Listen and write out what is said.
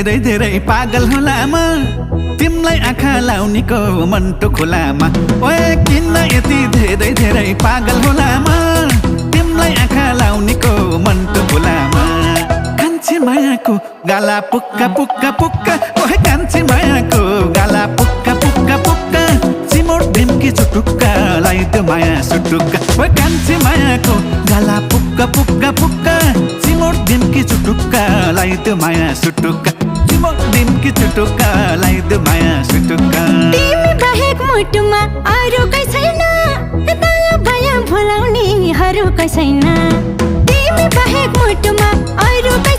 धेरै धेरै पागल होला म तिमलाई आँखा लाउनेको मन्टो खोलामा ओए किन यति धेरै धेरै पागल होला म तिमलाई आँखा लाउनेको मन्टो खोलामा कान्छे मायाको गाला पुक्का पुक्का पुक्का ओए कान्छे मायाको गाला पुक्का पुक्का पुक्का सिमोट ढिम्की चुटुक्का लाइदो माया सुटुक्का ओए कान्छे मायाको गाला पुक्का पुक्का पुक्का सिमोट ढिम्की चुटुक्का लाइदो माया सुटुक्का सिमोट ढिम्की चुटुक्का लाइदो माया सुटुक्का तिमी बाहेक मुटुमा अरु कै छैन तँलाई भया भुलाउने अरु कै छैन तिमी बाहेक मुटुमा अरु कै